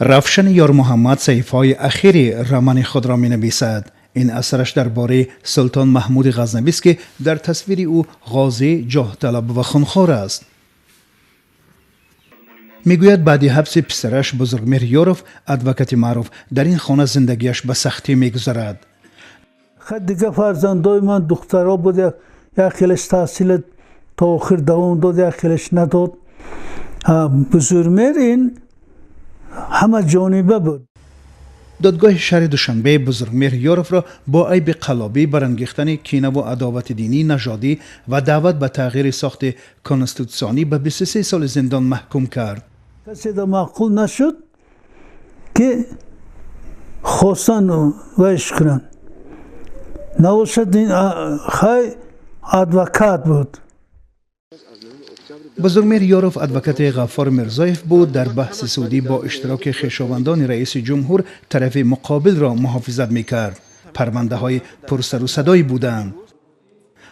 Равшани Ёрмуҳаммад саҳифаҳои ахири романи худро менависад. Ин асараш дар бораи Султон Маҳмуди Ғазнавист, ки дар тасвири ӯ ғозӣ, ҷоҳталаб ва хунхор аст. Мегӯяд, баъди ҳабси писараш Бузургмеҳр Ёров, адвокати маъруф, дар ин хона зиндагиаш ба сахтӣ мегузарад. Дига фарзандои ман духтаро буд, як хелаш таҳсила то охир давом дод, як хелаш надод. Бузургмеҳр ин ҳама ҷониба буд. Додгоҳи шаҳри Душанбе Бузургмеҳр Ёровро бо айби қаллобӣ, барангехтани кинаву адовати динӣ, нажодӣ ва даъват ба тағйири сохти конститутсионӣ ба 23 соли зиндон маҳкум кард. Каседа маъқул нашуд, ки хостан вайш кунанд, набошад, хай, адвокат буд. Бузургмеҳр Ёров адвокати Ғаффор Мирзоев буд. Дар баҳси судӣ бо иштироки хешовандони раиси ҷумҳур тарафи муқобилро муҳофизат мекард. Парвандаҳои пурсарусадое буданд.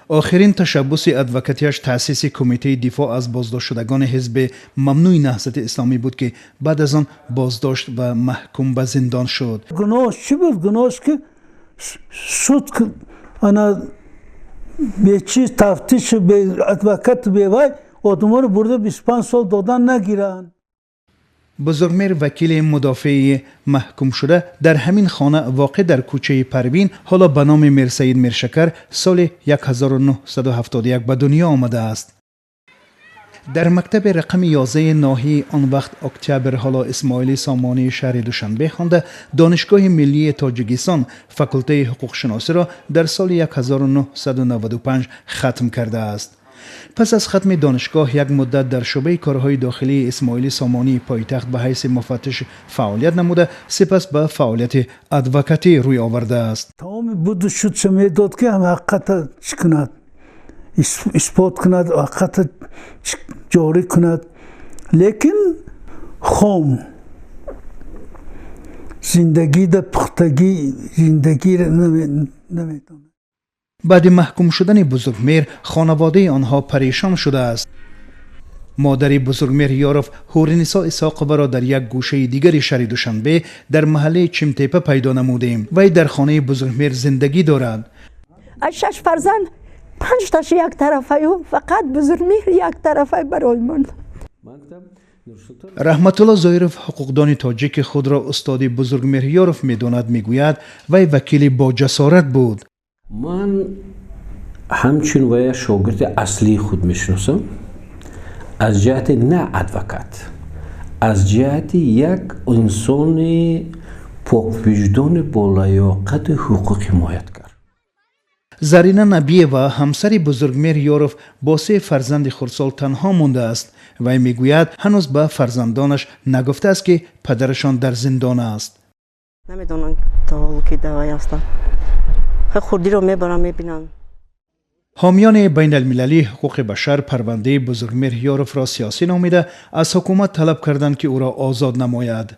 Охирин ташаббуси адвокатиаш таъсиси Кумитаи дифоъ аз боздоштшудагони ҳизби мамнӯи Наҳзати Исломӣ буд, ки баъд аз он боздошт ва маҳкум ба зиндон шуд. Гуноҳш чӣ буд? Гуноҳш ки суд ана бечиз, тафтишу бе адвокату бевай одаморо бурда 25 сол додан нагиранд. Бузургмеҳр, вакили мудофеи маҳкумшуда, дар ҳамин хона, воқеъ дар кӯчаи Парвин, ҳоло ба номи Мирсаид Миршакар, соли 1971 ба дунё омадааст. Дар мактаби рақами 11 ноҳияи он вақт Октябр, ҳоло Исмоили Сомонии шаҳри Душанбе хонда, Донишгоҳи миллии Тоҷикистон, факултаи ҳуқуқшиносиро дар соли 1995 хатм кардааст. Пас аз хатми донишгоҳ як муддат дар шӯъбаи корҳои дохилии Исмоили Сомонии пойтахт ба ҳайси муфаттиш фаъолият намуда, сипас ба фаъолияти адвокатӣ рӯй овардааст. Тамоми буду шудша медод, ки ҳам ҳақиқата чӣ кунад, исбот кунад, ҳақиқата ҷорӣ кунад, лекин хом зиндагида пухтагӣ зиндагиро наметонад. Баъди маҳкум шудани Бузургмеҳр хонаводаи онҳо парешон шудааст. Модари Бузургмеҳр Ёров, Ҳуринисо Исоқоваро дар як гӯшаи дигари шаҳри Душанбе, дар маҳаллаи Чимтепа пайдо намудем. Вай дар хонаи Бузургмеҳр зиндагӣ дорад. Аз шаш фарзанд панҷташ як тарафаю, фақат Бузургмеҳр як тарафай барои мон. Раҳматулло Зоиров, ҳуқуқдони тоҷик, ки худро устоди Бузургмеҳр Ёров медонад, мегӯяд, вай вакили боҷасорат буд. Ман ҳамчун вая шогирди аслии худ мешиносам, аз ҷиҳати на адвокат, аз ҷиҳати як инсони поквиҷдони болаёқати ҳуқуқ ҳимоятгар. Зарина Набиева, ҳамсари Бузургмеҳр Ёров, бо се фарзанди хурдсол танҳо мондааст. Вай мегӯяд, ҳанӯз ба фарзандонаш нагуфтааст, ки падарашон дар зиндон аст. Намедонам то ҳоло, ки давай ҳастам. Хурдиро мебарам, мебинам. Ҳомиёни байналмилалии ҳуқуқи башар парвандаи Бузургмеҳр Ёровро сиёсӣ номида, аз ҳукумат талаб карданд, ки ӯро озод намояд.